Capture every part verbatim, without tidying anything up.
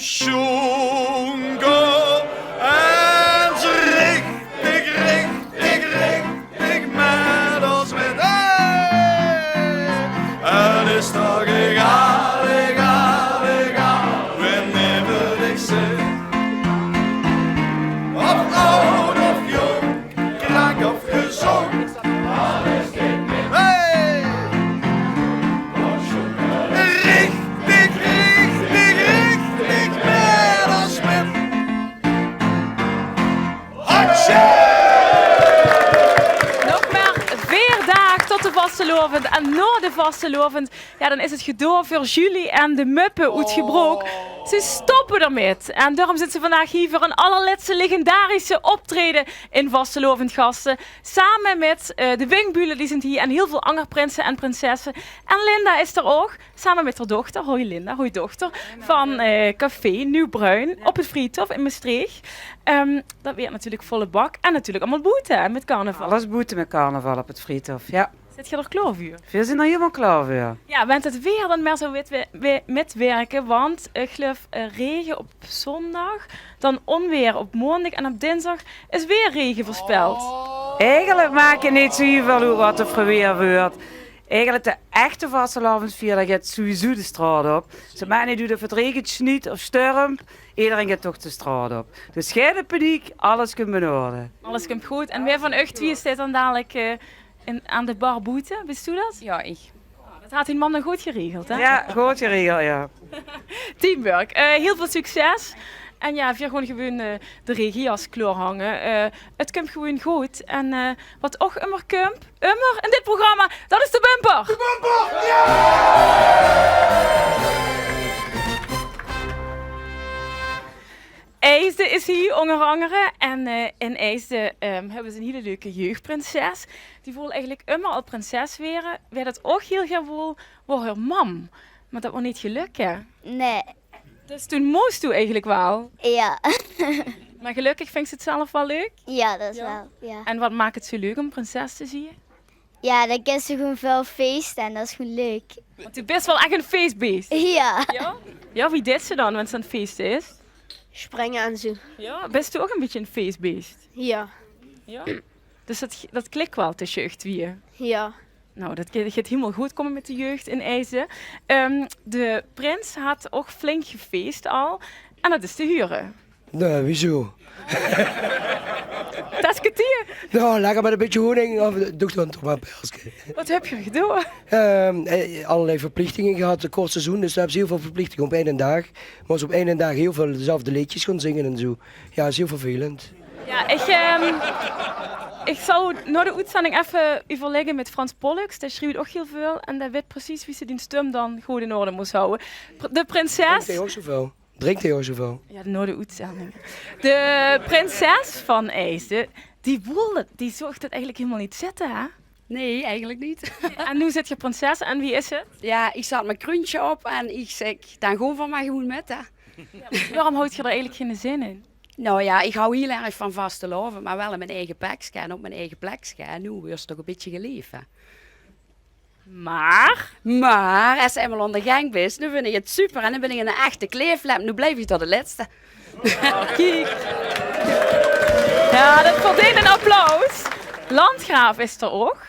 Sjoen, go, en ze richtig, richtig, richtig mit. Hey! En is toch egaal, egaal, egaal, wanneer wil ik zit. Of oud of jong, krank of gezond. Hey! Richtig, richtig, richtig, mit as mit. Hatsje! Nog mer veer daag tot de vastelaovend. En nao de vastelaovend, jao, dan is 't gedoor veur Julie en de Muppe oetgebroke. Ze stoppe d'rmit. En daorum zit ze vandaag hie veur 'n allerlètste legendarische optraeje in Vastelaovend Gaste. Same mit, eh, de Winkbülle, die zint hie, en hiel väöl anger prinse en prinsesse. En Linda is d'r ouch, same mit häör dochter. Hoi Linda, hoi dochter. Van, eh, café Nieuw Bruin op 't Vriethof in Mestreech. Ehm, dat weurt natuurlik volle bak. En natuurlik allemaol boete, hè, mit carnaval. Alles boete mit carnaval op 't Vriethof, jao. Zit geer d'r klaor veur? Veer zint d'r hielemaol klaor veur. Jao, went 't weer dan mer zoe wit we-, we-, mitwirke, want, eh, ich geluif, eh, rege op zóndig, dan ónweer op maondig en op dinsdig is weer rege veurspeld. Eigelik maak 't neet zoe hiel väöl oet wat 't veur weer weurt. Eigelik de echte vastelaovesvierders gaon sowieso de straot op. Ze maak neet oet of 't regent, sniet of stormt, ederein gaon toch de straot op. Dus gein paniek, alles kump in orde. Alles kump good. En wae van uch twieë steit dan dalik, eh, in, aan de bar boete? Bis doe dat? Jao, ich. Oh, dat haet dien mam dan good geregeld, hè? Jao, good geregeld, jao. Teamwork. Eh, hiel väöl succes. En jao, veer gaon gewoon, eh, de regenjas klaorhange. Eh, 't kump gewoon good. En, eh, wat ouch ummer kump, ummer in dit programma, dat is de bumper. De bumper, jao! Eijsde is hie, ónger angere. En, eh, in Eijsde, ehm, höbbe ze 'n hiel leuke jeugprinses. Die wol eigelik ummer al prinses waere. Wae dat ouch hiel gaer wol, waor häör mam. Mer dat waor neet gelök, hè? Nae. Dus toen mós doe eigelik waal? Jao. Mer gelökkig vinjs se 't zelf waal leuk? Jao, dat is waal, jao. En wat maak 't zoe leuk óm prinses te zieë? Jao, dan kins se gewoon väöl feeste en dat is gewoon leuk. Want doe bis waal ech e feesbees. Jao. Jao? Jao, wie deis se dan, wens 't 'n fees is? Springe en zoe. Jao, bis doe ouch e bietje e feesbees? Jao. Jao? Dus dat, dat klik waal tösse uch twieë? Jao. Nou, dat ge-, geit hielemaol good kómme mit de jeug in Eijsde. Ehm, de prins haet ouch flink gefees al. En dat is te hure. Nae, wieso? Tasketier. Nou, lekker mit e bietje honing. Of doe ich dan toch mer e pilske. Wat höb geer gedoon? Ehm, eh, allerlei verplichtinge gehad, 'n kort seizoen, dus dan höbs se hiel väöl verplichtinge op eine daag. Mós op eine daag hiel väöl dezelfde leedjes gaon zinge en zoe. Jao, is hiel vervelend. Jao, ich, ehm, ich zal nao de oetzending effe euverlègke mit Frans Pollux. Dae sjriewt ouch hiel väöl en dae weit precies wie se dien stum dan good in orde mós hawwe. Pr-, de prinses. Drink hae ouch zoeväöl? Drink hae ouch zoeväöl? Jao, nao de oetzending. De prinses van Eijsde, die wol 't, die zoog 't eigelik hielemaol neet zitte, hè? Nae, eigelik neet. En noe zit geer prinses en wie is 't? Jao, ich zat mien kreuntje op en ich zèk, dan gaon v'r mer gewoen mit, hè. Waorum höb geer d'r eigelik geine zin in? Nou jao, ich haw hiel erg van vastelaovend, mer waal in mien eige pekske en op mien eige plekske. En noe wuuers se toch e bietje geleef, hè. Mer? Mer, es se einmaol aon de gaank bis, noe vinj ich 't super en noe bin ich 'n echte kleeflep. Noe blief ich tot 't lètste. Oh, kiek. Jao, dat verdeent 'n applaus. Landgraaf is d'r ouch.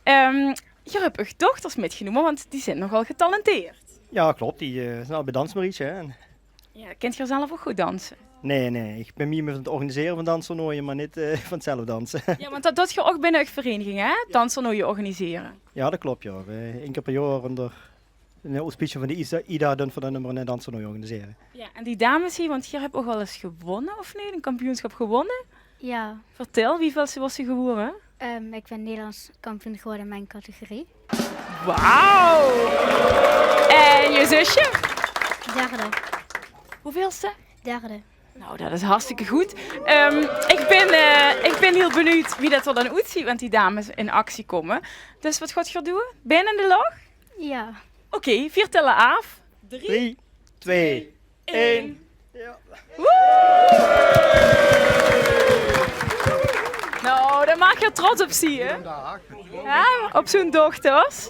Ehm, geer höb uch dochters mitgenómme, want die zint nogal getalenteerd. Jao, klop. Die, eh, zint al bie Dansmarietje, hè. En Jao, kint geer zelf ouch good danse? Nae, nae. Ich bin mieë mit 't organisere van danstoernooie, mer neet, eh, van 't zelf danse. Jao, want dat doot geer ouch binne eur vereniging, hè? Danstoernooie organisere. Jao, dat klop, jao. Veer, ein kier per jaor ónger 'n auspice van de IDA, IDA doon v'r dan ummer 'n danstoernooi organisere. Jao, en die dames hie, want geer höb ouch al ins gewónne, of neet? E kampioensjap gewónne? Jao. Vertèl, wieveulste waors se gewore? Ehm, ich bin Nederlands kampioen gewore in mien categorie. Wauw! En je zusje? Derde. Hoeveulste? Derde. Nou, dat is hartstikke good. Ehm, ich bin, eh, ich bin hiel benuujd wie dat d'r dan oetziet, want die dames in actie kómme. Dus wat gaot geer doon? Bein in de lóch? Jao. Oké, veer tèlle aaf. Drie, twie, ein. Woe! Nou, dao maag geer trots op zieë, hè? Jao, op zoe'n dochters.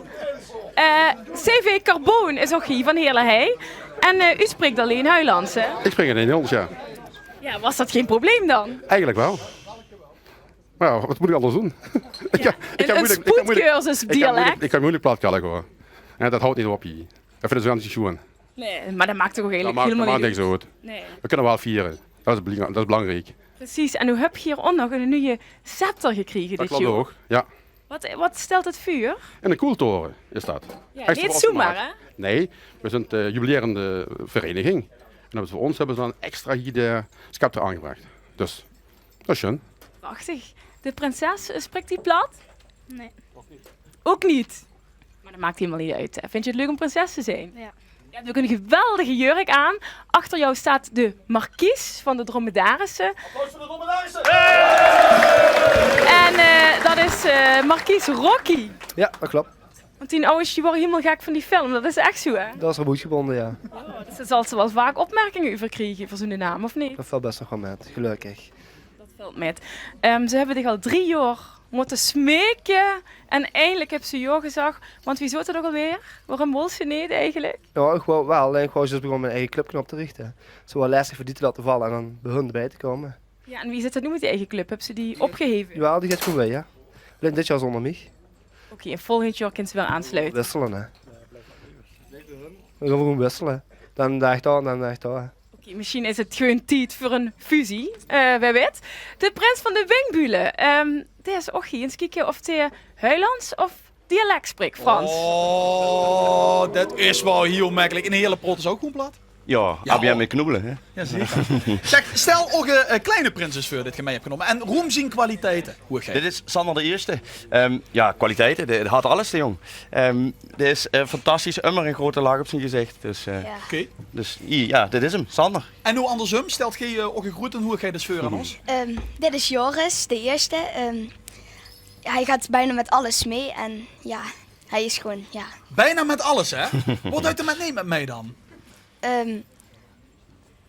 Eh, CV Carboon is ouch hie van Heerle Hei. En eh, u spreekt alleen Huilands, hè? Ik spreek alleen Huilands, ja. Ja, was dat geen probleem dan? Eigenlijk wel. Maar ja, wat moet ik anders doen? Ik kan, ik kan moeilijk, ik kan moeilijk, ik kan moeilijk, ik kan moeilijk plat kalken, hoor. En dat houdt niet op hier. Dat vinden ze wel niet schoon. Nee, maar dat maakt toch ook eigenlijk helemaal niet uit. Dat maakt niks uit. Nee. We kunnen wel vieren. Dat is belang-, dat is belangrijk. Precies, en u hebt hier ook nog een nieuwe scepter gekregen dit jaar. Dat klopt ook, ja. Wat, wat stelt het voor? In de koeltoren is dat. Ja, niet zomaar, hè? Nee, we zijn de jubilerende vereniging. En hebben ze voor ons hebben ze dan extra hier de scepter aangebracht. Dus, dat is schön. Prachtig. De prinses, eh, spreekt die plat? Nee. Ook niet? Maar dat maakt helemaal niet uit, hè. Vind je het leuk om prinses te zijn? Ja. Je hebt ook een geweldige jurk aan. Achter jou staat de markies van de Dromedarissen. Applaus voor de Dromedarissen! En eh, dat is eh, markies Rocky. Ja, dat klopt. Want die ouders die worden helemaal gek van die film. Dat is echt zo, hè? Dat is er goed gebonden, ja. Oh, dus daar zal ze wel vaak opmerkingen over krijgen voor zo'n naam, of niet? Dat valt best nog wel met, gelukkig. Dat valt met. Ehm, ze hebben dich al drie jaar moeten smeken en eindelijk heb ze ja gezag. Want wie zat het ook alweer? Waarom wil ze niet eigenlijk? Ja, ik wou wel, alleen ik wou zelfs beginnen mijn eigen clubje op te richten. Zo wel lastig voor die te laten vallen en dan bij hun erbij te komen. Ja, en wie zit het nu met die eigen club? Hebben ze die opgeheven? Jawel, die gaat gewoon bij, ja. Alleen dit jaar zonder mij. Oké, en volgend jaar kunnen ze wel aansluiten. Wisselen, hè. We gaan gewoon wisselen. Dan daag daar, dan daag daar. Oké, misschien is het gewoon tijd voor een fusie. Eh, wie weet. De prins van de Winkbulen. Ehm, die is ook hier. Eens kijken of die Huilands of dialect spreekt, Frans. Oh, dat is wel heel makkelijk. In de hele prot is ook gewoon plat. Ja, ja, A B M hoor. Met knoebelen, hè? Ja, zeker. Zeg, stel ook eh, eh, kleine prinses voor dit je mee hebt genomen. En roem zien kwaliteiten. Hoe Dit is Sander de Eerste. Ehm, ja, kwaliteiten. Hij had alles, de jong. Ehm, dit is eh, fantastisch. Ummer een grote lach op zijn gezicht. Dus, eh, ja. Oké. Dus ja, dit is hem, Sander. En hoe andersom? Stelt gij eh, ook een groeten hoe gij dus voor aan ons? Ehm, dit is Joris, de eerste. Ehm, hij gaat bijna met alles mee en ja, hij is gewoon, ja. Bijna met alles, hè? Wat duit er met nee met mij dan? Ehm,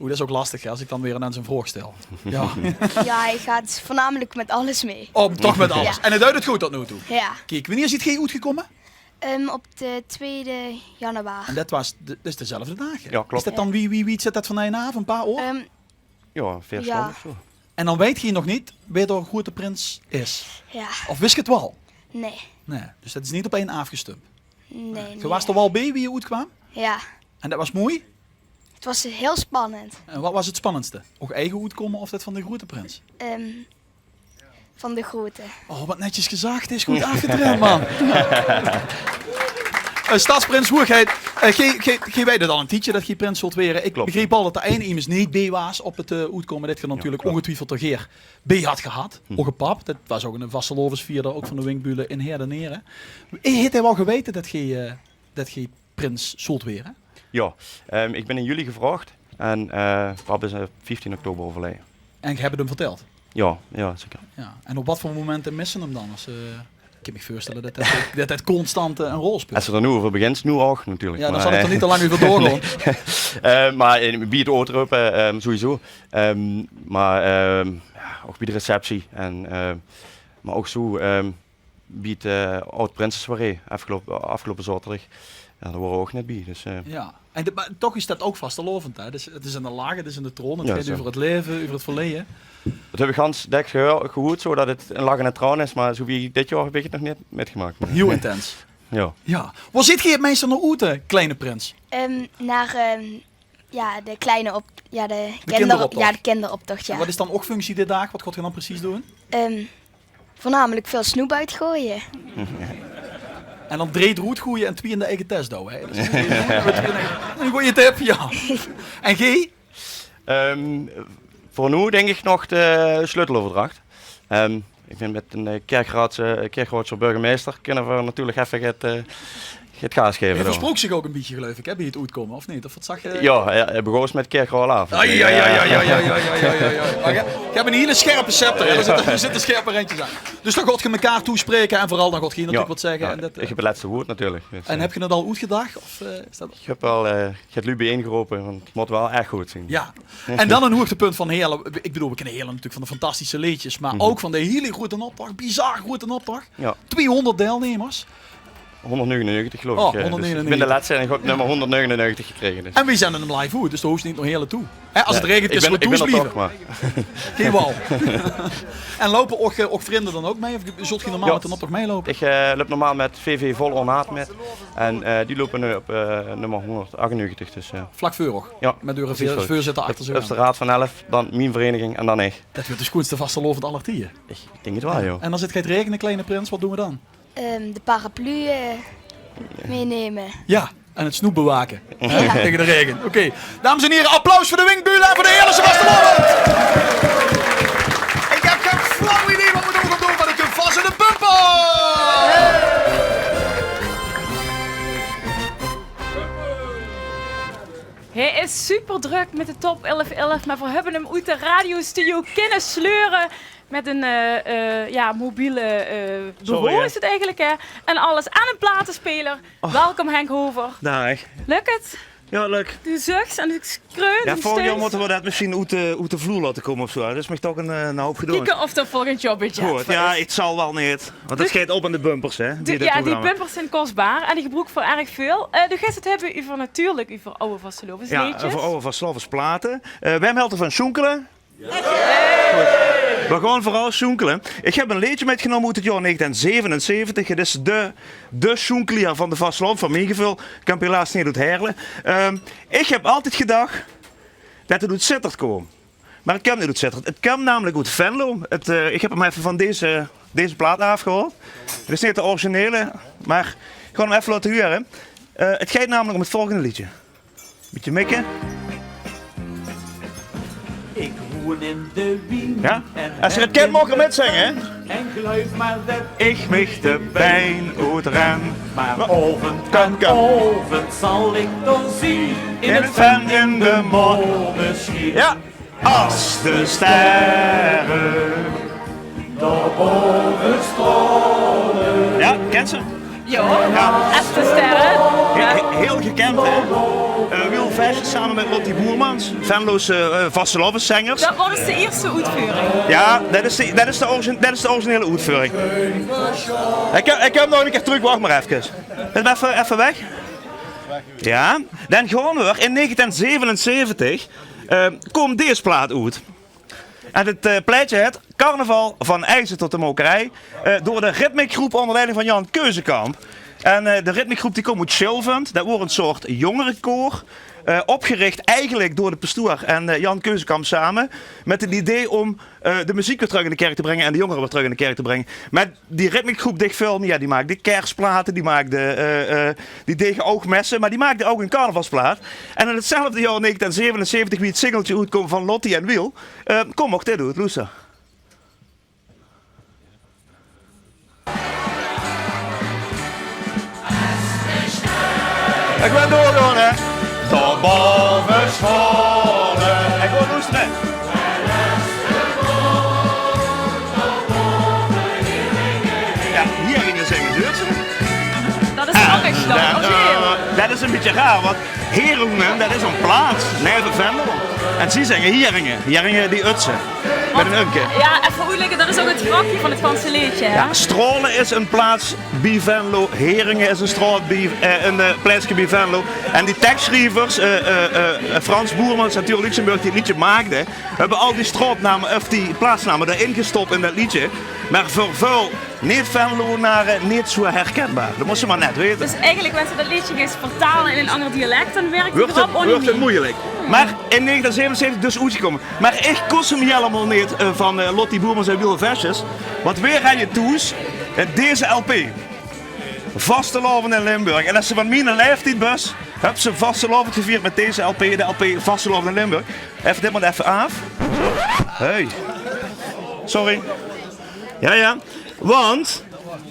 Oeh, dat is ook lastig, hè, als ik dan weer aan zijn vraag stel. Ja. Ja, hij gaat voornamelijk met alles mee. Oh, toch met alles. Ja. En het duit het goed tot nu toe. Ja. Kijk, wanneer ziet gij goed gekomen? Ehm, op de tweede januari. En dat was de, dat is dezelfde daag, hè? Ja, klopt. Is dat dan, wie, wie, wie zit dat vanavond? Een paar uur? Ehm, ja, veer uur of zo. En dan weet je nog niet wie de grote prins is? Ja. Of wist je het wel? Nee. Nee, dus dat is niet op één afgestemd. Nee, nee. Je was er wel bij wie je uitkwam? Ja. En dat was mooi? Het was heel spannend. En wat was het spannendste? Ook eigen uitkomen of dat van de grote prins? Ehm, van de grote. Oh, wat netjes gezag. Is goed aafgetraind, man. Eh, stadsprins, hoeëgheid. Eh, geej, geej, geej weit het al een tiedje dat geej prins zult were. Ik begreep al dat er ein immers niet bij was op het eh, oetkomen. Dit ge natuurlijk ongetwijfeld toch geer bij had gehad. Ook een pap, dat was ook een vastelaovesvierder, ook van de Winkbulen in Heerdenere. Heeft hij wel geweten dat geej, eh, dat geej prins zult were? Ja, ehm, ik ben in juli gevraagd en eh, pap is op vieftien oktober overleden. En geej hebt het hem verteld? Ja, ja, zeker. Ja. En op wat voor momenten missen hem dan? Als, eh, ik kan me voorstellen dat dat, dat, dat constant eh, een rol speelt. Als ze er nu over begint, nu ook natuurlijk. Ja, dan zal ik er niet te lang over doorgaan. Eh, maar in, bij het oproepen, ehm, sowieso. Ehm, maar ehm, ja, ook bij de receptie. En, ehm, maar ook zo, ehm, bij het eh, oud-prinsensoirée afgelopen, afgelopen zaterdag. Ja, daar waren we ook net bij. Dus, eh. Ja. En de, maar toch is dat ook vastelaovend, hè? Dus het is in de lach, het is in de trom, het gaat over het leven, over het verleden. Dat heb ik gans dek gehuurd, zo dat het een lach en een traan is, maar zo wie dit jaar heb ik het nog niet metgemaakt. Heel intens. Ja. Ja. Waar zit geej het meeste naar oete, kleine prins? Ehm, naar ehm, ja, de kleine op, ja, de, kinder, ja, de kinderoptocht, ja. En wat is dan ook functie dit daag? Wat gaat geej dan precies doen? Ehm, voornamelijk veel snoep uitgooien. En dan drie eruit gooien en twee in de eigen tas douwen, hè? Dat is een goeie tip, ja. En geej? Ehm, voor nu denk ik nog de sleuteloverdracht. Ehm, ik vind met een eh, Kirchroadse, eh, Kirchroadse burgemeester kunnen we natuurlijk even het, eh, het gaas geven. Hij versprook zich ook een beetje, geloof ik, hè, bij het oetkomen, of niet? Of wat zag je? Ja, hij, hij begon met Kirchroad af. Ai, ai, ai, ai, ai, ai, ai, ai, ai, ai. Maar je, je hebt een hele scherpe scepter, hè? Er zitten, er zitten scherpe randjes aan. Dus dan gaat je elkaar toespreken en vooral dan gaat je natuurlijk wat zeggen. Ja, en dat, ik heb het laatste woord natuurlijk. Dus, en eh, heb je het al oetgedacht? Of, eh, is dat... Ik heb wel eh, het lu bijeengeroepen, want het moet wel echt goed zijn. Ja. En dan een hoogtepunt van Heerlen. Ik bedoel, we kennen Heerlen natuurlijk van de fantastische leedjes, maar ook van de hele grote optocht, bizar grote optocht. Ja. Tweehonderd deelnemers. Honderdnegenennegentig, geloof ik. Oh, eh, dus ik bin de honderdnegenennegentig. Lèste en ik heb nummer honderdnegenennegentig gekrege. Dus. En we zende 'm live oet, dus dao hoofs se neet nog hiel naotoe. Hè, as 't regent, kins se 't oet blieve. Jao, ik bin, ik bin d'r toch, maar. Gein wal. En loupe ouch, eh, ouch vrinde dan ouch mei? Of zult geer normaal mèt d'n optoch meiloupe? Ik, eh, loup normaal mèt V V Vol Ornaat mèt. En, eh, die loupe noe op, eh, nummer honderdachtennegentig. Dus, eh, vlak veur ouch. Jao, precies. Mèt eure veurzitter achter zich aan. Op de Raod van Elf, dan mien vereniging en dan ik. Det weurt de sjoenste vastelaovend aller tieje. Ik, ik dink 't wal, jao. En as 't geit regene, kleine prins, wat doon we dan? Ehm, de paraplu, eh, meeneme. Jao, en 't snoep bewake. Jao. Taenge de rege. Oké. Dames en hiere, applaus veur de Winkbülle en veur de Heerlisse vastelaovend. Ik heb gein flauw idee wat we noe gaon doon, maar ik kom vas in de bumper. Hae is super drök mèt de top elf elf, maar veer höbbe 'm oet de radiostudio kinne sleure. Mèt 'n, eh, eh, jao, mobiele, eh, bureau is 't eigelik, hè. En alles aan 'ne platespeler. Welkom, Henk Hover. Daag. Lök 't? Jao, lök. Doe zuchs en doe kreuns en steuns. Jao, volgend jaor mótte v'r det mesjien oet de, oet de vloer laote kómme of zoe. Det is mich toch 'n, eh, 'n houp gedoon. Kieke of d'r volgend jaor budget veur is. Good, jao, 't zal waal neet. Want 't geit op aan de bumpers, hè, die programma. Jao, die bumpers zeen kosbaar en die gebroeke v'r erg väöl. Eh, doe geis 't höbbe euver, natuurlik euver aw vastelaovesleedjes. Jao, euver aw vastelaovesplate. Eh, wae wilt d'r van sjoenkele? Good. V'r gaon veural sjoenkele. Ik heb 'n leedje mètgenómme oet 't jaor negentien zevenenzeventig. 't Is de, de sjoenkelier van de vastelaovend, veur mien geveul. Kump helaas neet oet Heerle. Ehm, ik heb altied gedach det 't oet Zitterd koom. Maar 't kump neet oet Zitterd. 't Kump namelik oet Venlo. 't, eh, ik heb 'm effe van deze, deze plaat aafgehaold. 't Is neet de originele, maar ik gaon 'm effe laote hure. Eh, 't geit namelik óm 't volgende leedje. Bietje mikke. Ik woen in de Wien. Jao? Es geer 't kint, maag geer mètzinge, hè? En geluif maar det ik mich de pijn oetren. Maar aovend aan aovend zal ik doorzien in 't Ven in de Mol mesjien. Jao. As de sterre dao bove straole. Jao, kins se? Jao, As de sterre. He-, he-, hiel gekend, hè? Eh, Wiel Vesjes same mèt Lottie Boermans, Venlose, eh, vastelaoveszengers. Det waor dus de ierste oetveuring. Jao, det is de, det is de origi-, det is de originele oetveuring. Ik heb, ik heb 'm nog 'ne kier trök, wach mer efkes. Effe, effe weg. Jao, dan gaon v'r in negentien zevenenzeventig, eh, kump dees plaat oet. En 't, eh, plaetje hèt Carnaval van Eijsde tot de Mokerij, eh, door de Ritmicgroep ónger leiding van Jan Keuzekamp. En, eh, de Ritmicgroep die kump oet Sjilvend. Det waor 'n soort jóngerekoor, eh, opgerich eigelik door de pestoer en, eh, Jan Keuzekamp same, mèt 't idee óm, eh, de meziek weer trök in de kèrk te bringe en de jóngere weer trök in de kèrk te bringe. Mèt die Ritmicgroep deeg väöl mie. Jao, die maakde kersplate, die maakde, eh, eh, die deege ouch messe, maar die maakde ouch 'n carnavalsplaat. En in 'tzelfde jaor, negentien zevenenzeventig, wie 't singeltje oetkoom van Lottie en Wiel, eh, koom ouch dit oet, loester. Ik wil doorgaon, hè. Tot bove Sjaole. Ik wil loestere. Jao, Hieringe zinge, huurt ze? Det is ouch ech, det is 'n bietje raar, want Heerungen, det is 'n plaats neve Venlo. En zie zinge Hieringe. Hieringe die utse. Mèt 'n umke. Jao, effe oetlègke, det is ouch 't grepke van 't ganse leedje, hè? Jao, Straole is 'n plaats bie Venlo. Heerungen is 'n straot bie, eh, 'n, eh, plaetske bie Venlo. En die tekssjrievers, eh, eh, eh, Frans Boermans en Theo Luxenburg, die 't leedje maakde, höbbe al die straotname, of die plaatsname d'r-in gestop in det leedje. Maar veur väöl neet-Venlonare neet zoe herkenbaar. Det mós se maar net weite. Dus eigelik, wens se det leedje geis vertaole in 'n anger dialek, dan wirk 't ouch neet mie. Wuurt 't moeilik. Maar in negentien zevenenzeventig dus oetgekómme. Maar ik kós 'm hielemaol neet, eh, van, eh, Lottie Boermans en Wiel Vesjes. Want weer hawwe toes, eh, deze L P. Vastelaovend in Limburg. En es se van miene laeftied bös, höbs se vastelaovend gevierd mèt deze L P, de L P Vastelaovend in Limburg. Effe dit maar effe aaf. Hey. Sorry. Jao, jao. Want,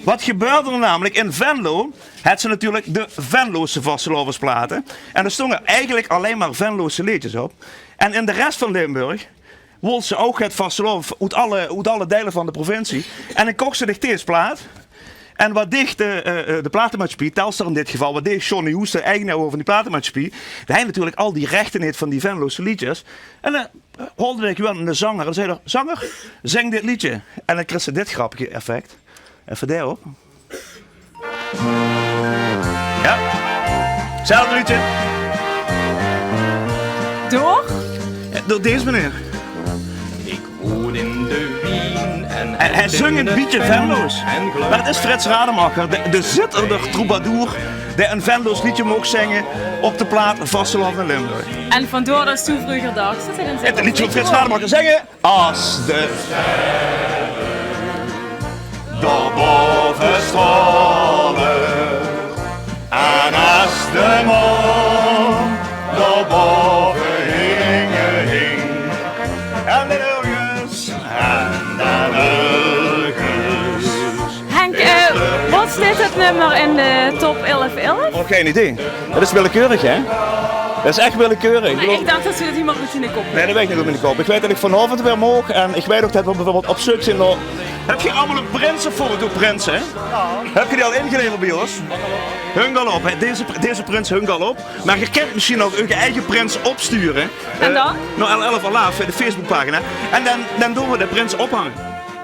wat gebeurde d'r namelik? In Venlo hèt ze natuurlik de Venlose vastelaovesplate. En d'r stónge eigelik allein maar Venlose leedjes op. En in de res van Limburg wol ze ouch 't vastelaovend oet alle, oet alle deile van de provincie. En dan koch ze dich dees plaat. En wat deeg de, eh, eh, de platemaatschappie, Telstar in dit geval, wat deeg Johnny Hoes, de eigenaar van die platemaatschappie, dae haj natuurlik al die rechte neet van die Venlose leedjes. En dan, eh, hoorde ik waal 'ne zanger en zei d'r: "Zanger, zing dit leedje." En dan kreeg ze dit grappige effect. Effe dae op. Ja. Zelfde liedje. Door? Ja, door deze meneer. Ik woon in de Wien en... Hij, hij zong een beetje Venloos. Maar het is Frits Rademacher, de, de Zitterd troubadour, die een Venloos liedje mocht zingen op de plaat Vastelaovend in Limburg. En vandaar dat ze vroeger dacht dat hij dan... Het liedje van Frits Rademacher zingen. As de sterre dao bove straole en as de maan dao bove hinge hing. En dan örges, en dan örges. Henk, eh, wat staat het nummer in de top elf elf? Oh, geen idee. Dat is willekeurig, hè? Dat is echt willekeurig. Ik bedoel, ik dacht dat ze dat iemand met in de kop... Nee, dat weet ik niet, op in de kop. Ik weet dat ik vanavond weer moog en ik weet ook dat we bijvoorbeeld op zoek zijn naar... Heb je allemaal een prinsenfoto, prinsen? Heb je die al ingeleverd bij ons? Hung al op, hè? Deze, deze prins hung al op. Maar je kunt misschien ook je eigen prins opsturen. En dan? Naar L elf Alaaf, de Facebookpagina. En dan, dan doen we de prins ophangen.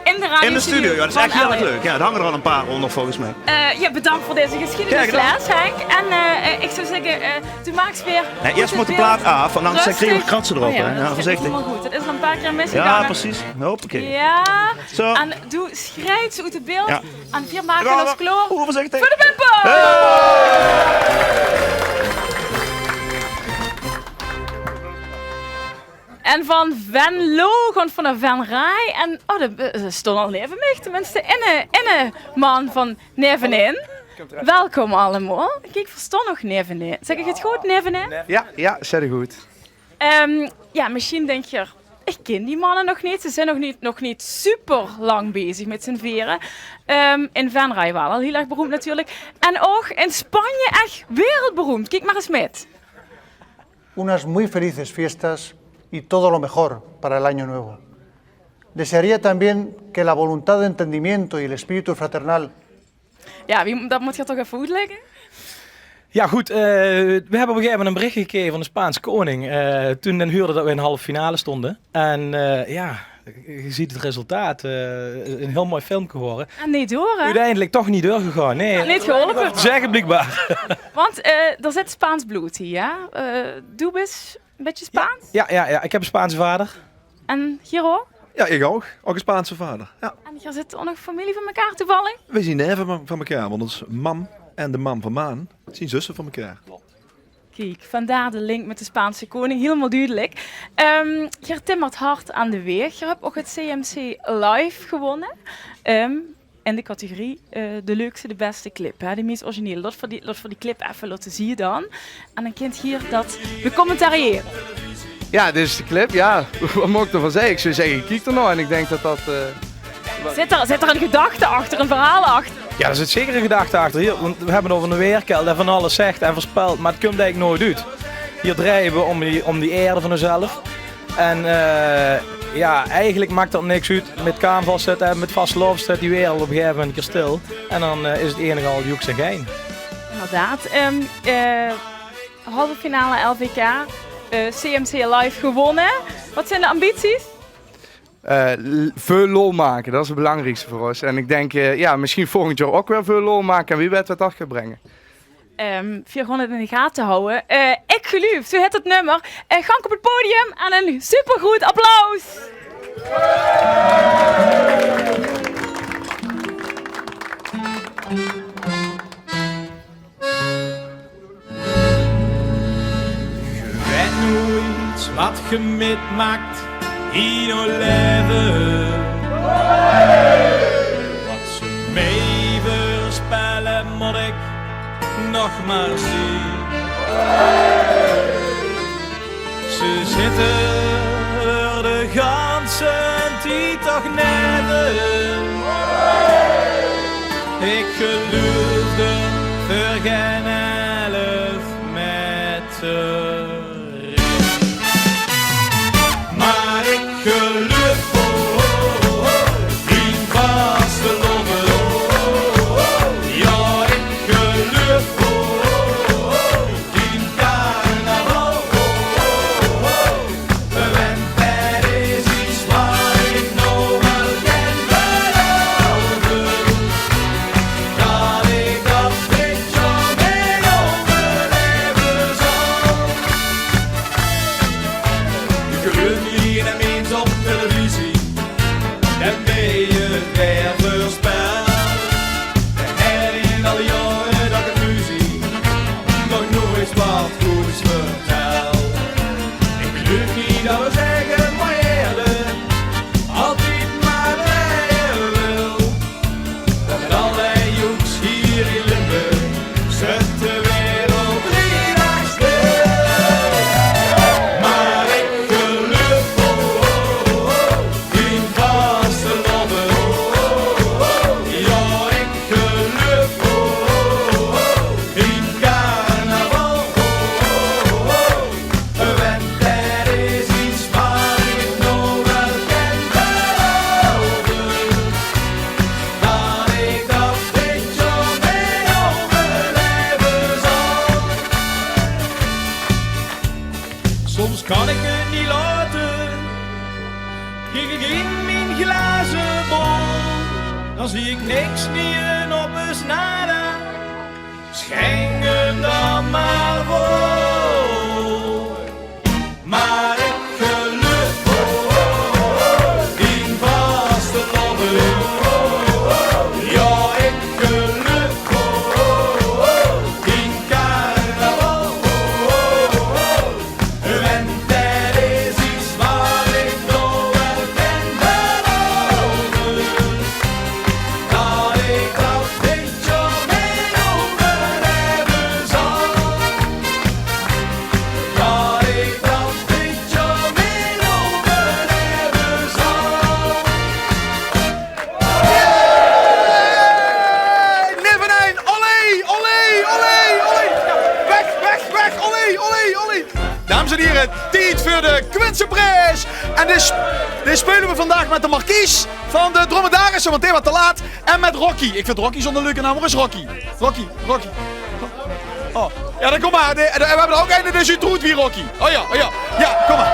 In de radiostudio. In de studio, ja, dat is echt heel erg leuk. Ja, er hangen er al een paar onder volgens mij. Eh, ja, bedankt voor deze geschiedenisles, Henk. En, eh, eh, ik zou zeggen, eh, doe maaks weer... Nee, eerst moet de plaat af, want anders krijgen we kratsen erop. Oh ja, hè? Ja, dat is voorzichtig. Helemaal goed. Het is al een paar keer misgegaan. Ja, precies. Hoppakee. Ja. Zo. En doe schrijft ze uit het beeld. Ja. En we maken ons klaar voor de bumper. En van Venlo, gewoon van de Venray. En, oh, de, ze stonden al neven mij, tenminste, inne, inne man van nevenin. Welkom allemaal. Kijk, we stonden nog nevenin. Zeg ik het goed, nevenin? Ja, ja, zeg je goed. Ehm, ja, misschien denk je, ik ken die mannen nog niet. Ze zijn nog niet, nog niet super lang bezig met z'n vieren. Ehm, in Venray wel al heel erg beroemd natuurlijk. En ook in Spanje echt wereldberoemd. Kijk maar eens met. Unas muy felices fiestas y todo lo mejor para el año nuevo. Desearía también que la voluntad de entendimiento y el espíritu fraternal... Ja, wie, dat moet je toch even uitleggen? Ja, goed, eh, we hebben op een gegeven moment een bericht gekregen van de Spaanse koning. Eh, toen hij huurde dat we in de halve finale stonden. En, eh, ja, je ziet het resultaat. Eh, een heel mooi filmpje geworden. En niet door, hè? Uiteindelijk toch niet doorgegaan, nee. Ja, niet geholpen. Zeggen blijkbaar. Want, eh, er zit Spaans bloed hier, ja? Eh, doe bist een beetje Spaans? Ja, ja, ja, ik heb een Spaanse vader. En Giro? Ja, ik ook. Ook een Spaanse vader. Ja. En hier zit ook nog familie van elkaar toevallig? We zien neven van, van elkaar, want ons mam en de mam van Maan zien zussen van elkaar. Kiek, vandaar de link met de Spaanse koning, helemaal duidelijk. Ehm, je timmert hard aan de weeg. Je hebt ook het C M C Live gewonnen. Ehm, in de categorie, eh, de leukste, de beste clip, hè, de meest originele. Laat voor die, laat voor die clip even laten zien dan. En dan kunt hier dat becommentariëren. Ja, dit is de clip. Ja, wat moet ik ervan zeggen? Ik zou zeggen, ik kijk er nou en ik denk dat dat, eh... Zit er, zit er een gedachte achter, een verhaal achter? Ja, er zit zeker een gedachte achter hier. Want we hebben over een weerkel die van alles zegt en voorspelt, maar het komt eigenlijk nooit uit. Hier draaien we om die, om die orde van onszelf. En, eh, ja, eigenlijk maakt dat niks uit. Met carnaval zit, hè, met vastelaovend zit die wereld op een gegeven moment een keer stil. En dan, eh, is het enige al joeks en gein. Inderdaad. Ehm, eh, halve finale L V K, eh, C M C Live gewonnen. Wat zijn de ambities? Eh, l-, veel lol maken, dat is het belangrijkste voor ons. En ik denk, eh, ja, misschien volgend jaar ook weer veel lol maken. En wie weet wat dat gaat brengen. Ehm, veer gaon het in de gaten houden. Eh, Ik Geluif, zo heet het nummer. Eh, gank op het podium en een supergroot applaus. Ge wet noeit wat ge mitmakt in ow leve. Wat ze mej veurspelle, mot ik nog maar zien. Ze zitte er de ganse tied toch neve. Ik geluif er veur gen elf meter. Maar ik geluif, oh, oh, oh, in vastelaovend, oh, oh, oh, oh. Ja, ik geluif, oh, oh, oh, oh, in carnaval, oh, oh, oh, oh. Wen det is iets wat ik nog wel kan beloven, dat ik dat dit jaar weer Ja, we zegge mer eerlik, altied mer wie je wil. Met alle joeks hier in Limburg zet de wereld drie daag stil. Maar ik geloof, oh, oh, oh, in vastelaovend, oh, oh, oh, ja, ik geloof, oh, oh, oh, in carnaval, oh, oh, oh, oh. Want er is iets waar ik nog wel kan beloven. Dat ik dat dit jaar weer overleven zal. Soms kan ik het niet laten. Kiek ik in mijn glazen bol, dan zie ik niks meer op een snara. Schenk hem dan maar vol. Maar ik geloof in vastelaovend. Ja, ik geloof in carnaval. Want er is iets waar ik nog wel kan beloven. Dat ik dat dit jaar mee overleven zal. Dat ik dat dit jaar mee overleven zal. Hey, nummer één, olé, olé, olé, olé. Weg, weg, weg, olé, olé, olé. Dames en heren, tijd voor de Quintenprijs. En dit, dit spelen we vandaag met de markies van de Dromedarisse, want die was te laat. En met Rocky. Ik vind Rocky zo'n leuke naam. Waar is Rocky? Rocky, Rocky. Oh, ja, dan kom maar. De, de, we hebben er ook een, die is troet wie Rocky. Oh ja, oh ja. Ja, kom maar.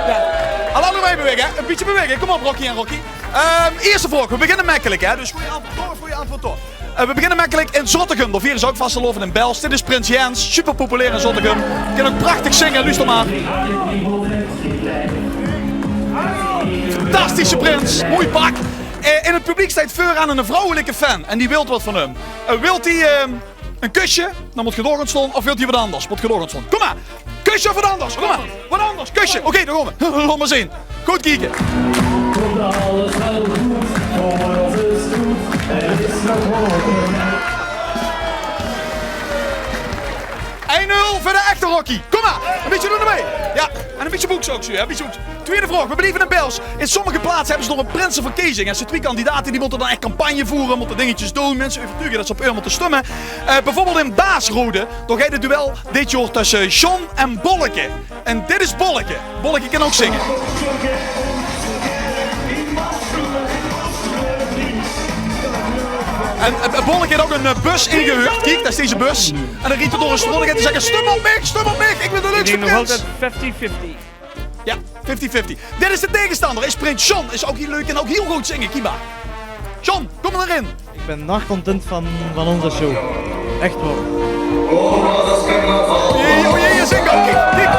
Ja. Al allebei bewegen, hè? Een beetje bewegen. Kom op, Rocky en Rocky. Ehm, eerste vraag. We beginnen makkelijk, hè? Dus goeie antwoord door, goeie antwoord door. Eh, we beginnen makkelijk in Zottegem. Daar vieren ze ook vastelaovend in Bels. Dit is Prins Jens. Super populair in Zottegem. Kan ook prachtig zingen. Luister maar. Fantastische prins. Mooi pak. Eh, in het publiek staat vooraan een vrouwelijke fan. En die wilt wat van hem. Eh, wilt hij, ehm, een kusje? Dan moet je door gaan staan. Of wilt hij wat anders? Moet je door gaan staan. Kom maar. Kusje of wat anders? Kom maar. Wat anders. Kusje. Oké, dan gaan we. Laat maar zien. Goed kijken. Komt alles wel goed, voor ons is goed, er is nog hoop. Eén nul voor de echte Rocky. Kom maar. Een beetje doen ermee. Ja, en een beetje boeks ook zo, hè. Een beetje boeks. Tweede vraag, we blijven in Bels. In sommige plaatsen hebben ze nog een prinsenverkiezing. En ze twee kandidaten die moeten dan echt campagne voeren, moeten dingetjes doen, mensen overtuigen dat ze op hun moeten stemmen. Eh, bijvoorbeeld in Baasrode, daar gaat het duel dit jaar tussen John en Bolleke. En dit is Bolleke. Bolleke kan ook zingen. En eh, Bolleke heeft ook een eh, bus ingehuurd. Kijk, dat is deze bus. En dan rijdt hij door een straat en gaat hij zeggen: "Stem op mij, stem op mij, ik ben de leukste prins." Nog altijd fifty fifty. Ja, fifty fifty. Dit is de tegenstander. Is prins John. Is ook heel leuk en ook heel goed zingen. Kiek maar. John, kom maar erin. Ik ben nog content van, van onze show. Echt waar. O jee, o jee, je zingt ook. Kiek, kiek.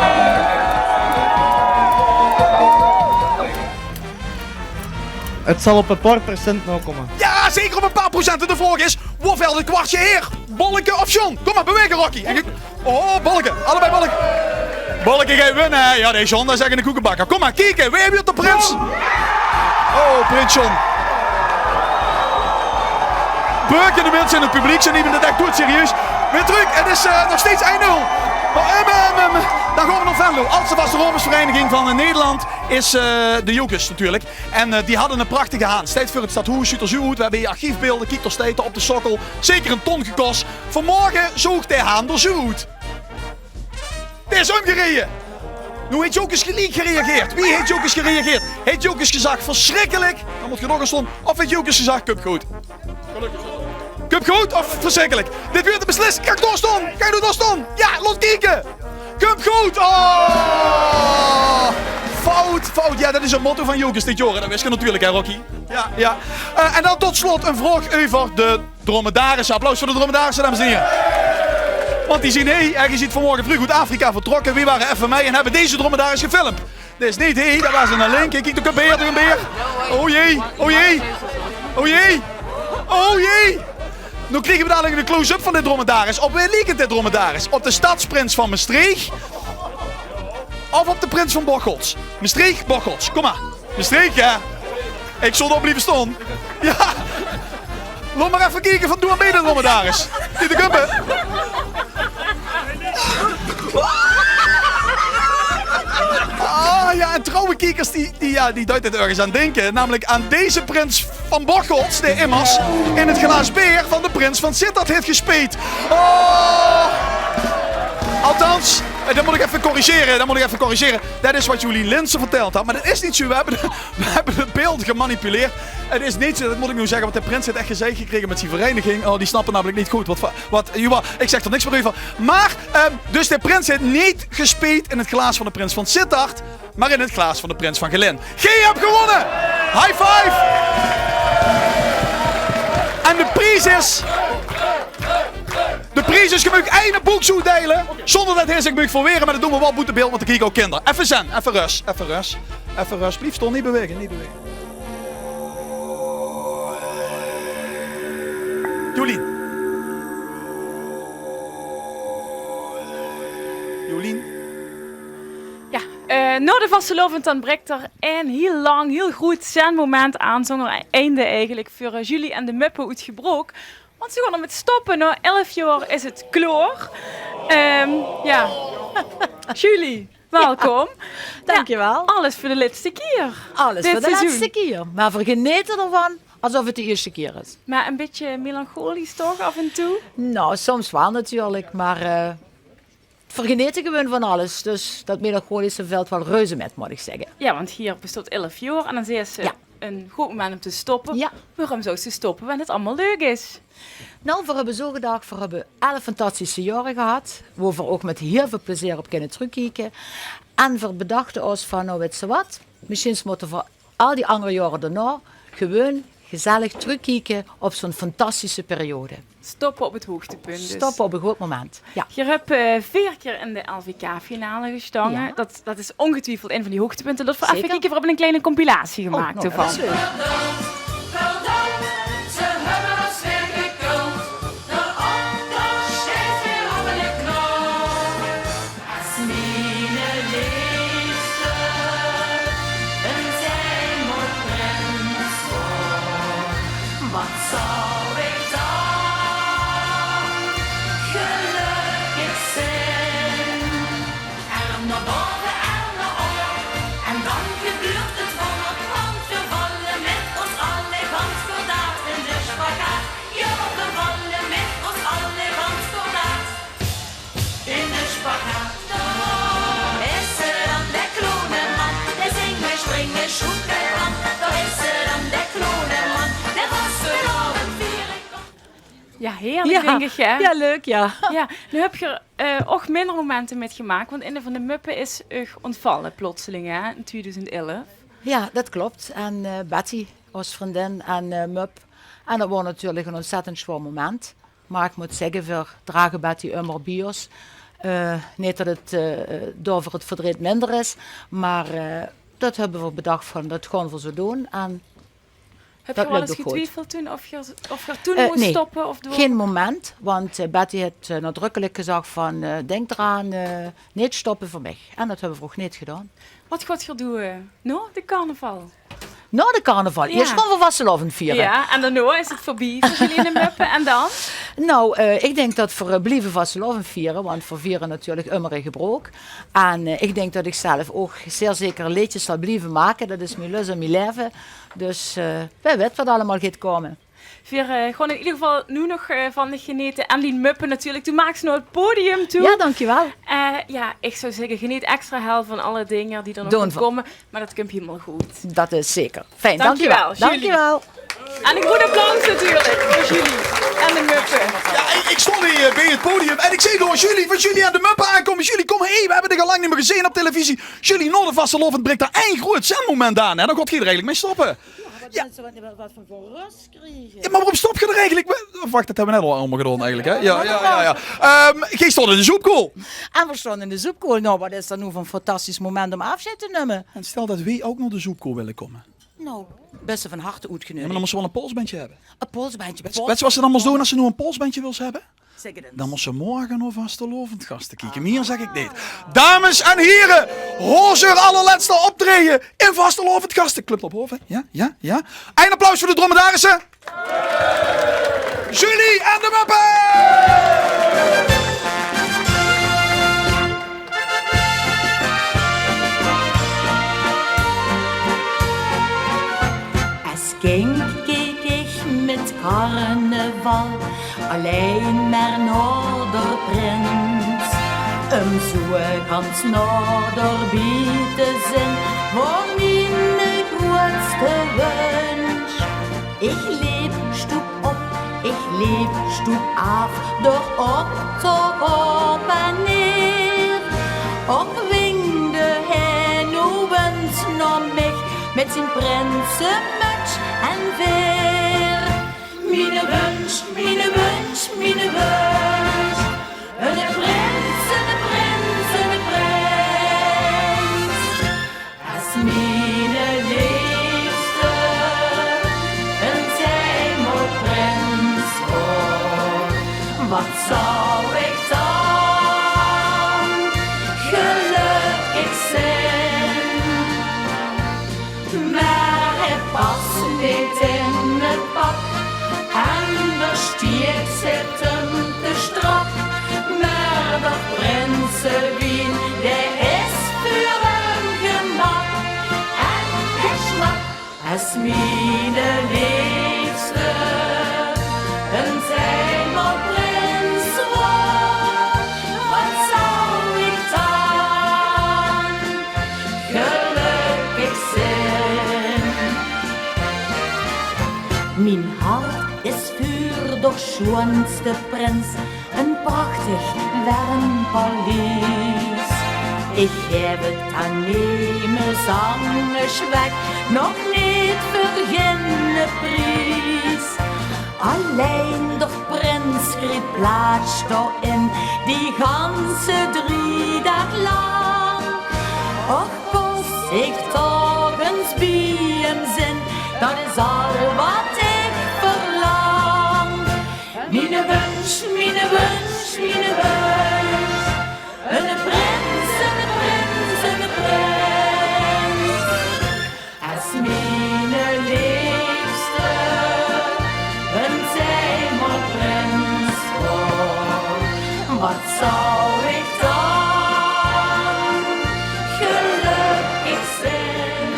Het zal op een paar procent nakomen. Ja, zeker op een paar procent. En de vraag is, wie velt het kwartje hier? Bolleke of John? Kom maar, bewegen, Rocky. En je- Oh, Bolleke. Allebei Bolleke. Bolleke gaat winnen, hè? Ja, die John, dat is echt een koekenbakker. Kom maar, kijken. Wie hebben we op de prins? Oh, prins John. Beuken de mensen in het publiek, ze nemen het echt goed serieus. Weer terug, het is eh, nog steeds één nul. Maar, ehm, ehm, ehm, dan gaan we naar Venlo. Als de vastelaovesvereniging van eh, Nederland is eh, de Jocus natuurlijk. En eh, die hadden een prachtige haan. Steit voor het stadhoes, zuut er zo oet. We hebben hier archiefbeelden, kiek, er steit er op de sokkel. Zeker een ton gekost. Vanmorgen zoog de haan er zo oet. Die is omgereden. Nu heeft Jocus gelijk gereageerd. Wie heeft Jocus gereageerd? Heeft Jocus gezegd: "Verschrikkelijk"? Dan moet je nog eens staan. Of heeft Jocus gezegd: "Kump goed"? Kump goed of verschrikkelijk? Dit wordt de beslissing. Kan ik doorstaan? Kan ik doorstaan? Ja, laat kijken. Kump goed. Oh! Fout, fout. Ja, dat is het motto van Jocus dit jaar. Dat wist je natuurlijk, hè, Rocky? Ja, ja. Eh, en dan tot slot een vraag over de dromedarisse. Applaus voor de dromedarisse, dames en heren. Want die zien, hé, ergens is vanmorgen vroeg uit Afrika vertrokken. We waren even mee en hebben deze dromedaris gefilmd. Dit is niet, hé, dat was een link. Kijk, de beer, de beer. O jee, o jee. O jee. O jee. Nu krijgen we dadelijk de close-up van de dromedaris. Op wie lijkt de dromedaris? Op de stadsprins van Maastricht? Of op de prins van Bocholt? Mestreech, Bocholt. Kom maar. Mestreech, ja. Ik zal dao blieve staon. Ja. Laot maar effe kieke van doe en bie de dromedaris. Die de kumpe. Ah ja, en trouwe kiekers, die, die, ja, die duit dit örges aan dinke. Namelijk aan deze prins van Bocholt, die immers in het glaas beer van de prins van Sittard heeft gespeet. Oh! Althans, eh, dat moet ik even corrigeren, dat moet ik even corrigeren. Dat is wat Jolien Linsen verteld had, maar dat is niet zo. We hebben, we hebben het beeld gemanipuleerd. Het is niet zo, dat moet ik nu zeggen, want de prins heeft echt gezeik gekregen met zijn vereniging. Oh, die snappen namelijk niet goed wat, wat, jawel, ik zeg er niks meer over. Maar, ehm, dus de prins heeft niet gespeet in het glaas van de prins van Sittard, maar in het glaas van de prins van Gelaen. Geej hebt gewonnen! High five! En de pries is... De pries is, geej maag eine boeks oetdeile, zonder dat hae zich maag verwere, maar dat doen we wel boete beeld, want dan kieke ouk kinder. Effe zin, effe rös, effe rös, effe rös. Blief staon, niet bewege, niet bewege. Jolien. Jolien. Ja, eh, nao de vastelaovend dan brik d'r ein hiel lang, hiel groet zenmoment aan, zónger einde eigelik, veur, eh, Julie en de Muppe oet Gebrook. Want ze gaon d'r mit stoppe. Nao elf jaor is 't klaor. Ehm, ja. Julie, welkom. Dankjewel. Ja, alles veur de lètste kier. Alles veur de lètste kier. Mer veer genete d'rvan esof 't de ierste kier is. Mer e bietje melancholisch toch af en toe? Nou, soms waal natuurlik, mer, eh, veer genete gewoon van alles. Dus dat melancholische vèlt waal reuze mit, mót ich zègke. Ja, want hie bestaot elf jaor en dan zeis se, ja, e good moment óm te stoppe. Ja. Waorum zous se stoppe, wen 't allemaol leuk is? Nou, veer höbbe zo gedach, veer höbbe elf fantastische jaore gehad, wo veer ouch mit hiel väöl plezeer op kinne trökkieke. En veer bedachte ós van, nou, wits se wat, mesjiens mótte veer al die anger jaore daonao gewoon gezellig trökkieke op zo'n fantastische periode. Stoppe op 't hoogtepunt dus. Stoppe op e good moment, ja. Geer höb, eh, veer kier in de L V K-finale gestange. Ja. Dat, dat is ongetwiefeld ein van die hoogtepunte. Laot veer effe kieke, veer höbbe ein kleine compilatie gemaak d'rvan. Oh, nou, dat is leuk. Ze höbbe ós weer geköld, de optoch steit weer op de knop. Es miene leefste ein Zeemoortprins waor, wat zou ich dan gelökkig zeen. Erm nao baove, erm nao aof. En dan gebeurt 't wónder, want veer valle mit ós alle gans kordaat in de sjpagaat. Jao, veer valle mit ós alle gans kordaat in de sjpagaat. Dao is 'r dan, de kloneman. Dae zinge, springe, sjoekele kan. Dao is 'r dan, de kloneman. De vastelaovend viere kan. Ja, heerlijk, dink ich, hè? Ja, leuk, ja. Ja, noe höb geer, eh, ouch minder momente mitgemaak, want eine van de Muppe is uch óntvalle plotseling, hè, in tweeduizend elf. Ja, dat klop. En, eh, Betty, ós vriendin en, eh, Mup. En dat waor natuurlik ein ontzettend zwaor moment. Mer ich mót zègke, veer drage Betty ummer bie ós. Eh, neet dat 't, eh, daoveur 't verdreet minder is, mer, eh, dat höbbe veer bedach van, dat gaon veer zo doon. En höb geer waal ins getwiefeld toen of geer, of geer toen mós stoppe? Eh, nee, gein moment, want, eh, Betty haet, eh, nadrukkelik gezag van, eh, dink d'raan, eh, neet stoppe veur mich. En dat höbbe veer ouch neet gedaon. Wat gaot geer doon nao de carnaval? Nao de carnaval? Ja. Iers gaon veer vastelaovend viere. Ja, en daonao is 't veurbie veur Julie en de Muppe. En dan? Nou, eh, ich dink dat veer, eh, blieve vastelaovend viere, want veer viere natuurlik ummer in Gebrook. En, eh, ich dink dat ich zelf ouch zeer zeker leedjes zal blieve make. Dat is mien lust en mien laeve. Dus, eh, wae weit wat allemaol geit kómme. Veer, eh, gaon in eder geval noe nog, eh, van dich genete en dien Muppe natuurlik. Doe maags nao 't podium toe. Ja, dankjewel. Eh, ja, ich zou zègke, geneet extra hel van alle dinger die d'r nog gaon kómme. Mer dat kump hielemaol good. Dat is zeker. Fijn, dankjewel. Dankjewel, Julie. Dankjewel. En e good applaus natuurlik veur Julie en de Muppe. Ja, ich, ich stóng hie, eh, bie 't podium en ich zeen dao Julie van Julie en de Muppe aankómme. Julie, kom, hey, veer höbbe dich al lang neet mier gezeen op televisie. Julie, nao de vastelaovend brik d'r ein groeët zenmoment aan, hè? Dan gaot geer d'r eigelik mit stoppe. Ja, wat, wat, wat veur rös kriege. Ja, mer waorum stop geer d'r eigelik mit? Of wach, dat höbbe veer net al allemaol gedaon eigelik, hè? Ja, ja, ja, ja. Ehm, geej staot in de zoepkoel. En veer staon in de zoepkoel. Nou, wat is dat noe veur ein fantastisch moment óm aafsjeid te numme? En stel dat weej ouch nao de zoepkoel wille kómme. Nou, bès se van harte oetgeneudigd. Ja, mer dan mós se waal ein polsbendje höbbe. Ein polsbendje. Wèts se wat se dan mós doon es se noe ein polsbendje wils höbbe? Dan mós se morge nao Vastelaovend Gaste kieke. Mier zèk ich neet. Dames en hiere, ózze allerlètste optraeje in Vastelaovend Gaste. Club Terphoven. Ja, ja, ja. Ein applaus veur de dromedarisse. Julie en de Muppe! Es kind keek ich mit carnaval allein mer nao d'r prins. Um zoe gans nao d'r bie te zeen, waor miene groetste wunsj. Ich leep stoep op, ich leep stoep aaf, d'r optoch op en neer. Och wingde hae noe ins nao mich mit zien prinsemöts en veer. Miene wunsj, miene wunsj, miene wunsj. Eine prins, eine prins, eine prins. Es miene leefste ins eimol prins waor, wat zou ich dan gelökkig zeen. Mer hae pas neet in 't pak en d'r stieët häöm te sjtrak. Mer d'r prinsewien, dae is veur häöm gemaak. En hae sjmak es miene leefste ins eimol prins waor, wat zou ich dan gelökkig zeen. Mien hart is veur d'r sjoonste prins, ein prachtig werm paleis. Ich haw 't aan nemes angers wèk, nog neet veur geine pries. Allein d'r prins kreeg plaats dao-in, die ganse drie daag lang. Och, kós ich toch ins bie häöm zeen, dat is al wat ich verlang. Miene wunsj, miene wunsj, miene wunsj. Eine prins, eine prins, eine prins. Es miene leefste ins eimol prins waor, wat zou ich dan gelökkig zeen.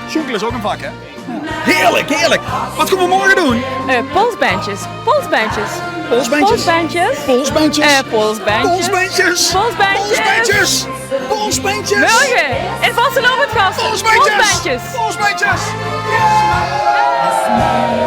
Sjoenkel is ouch ein vak, hè? Heerlijk, heerlijk. Wat gaon v'r morge doon? Eh, polsbendjes. Polsbendjes. Polsbendjes. Polsbendjes. Polsbendjes. Eh, polsbendjes. Polsbendjes. Polsbendjes. Polsbendjes. Morge in Vastelaovend Gaste. Polsbendjes. Polsbendjes. Polsbendjes. Ja!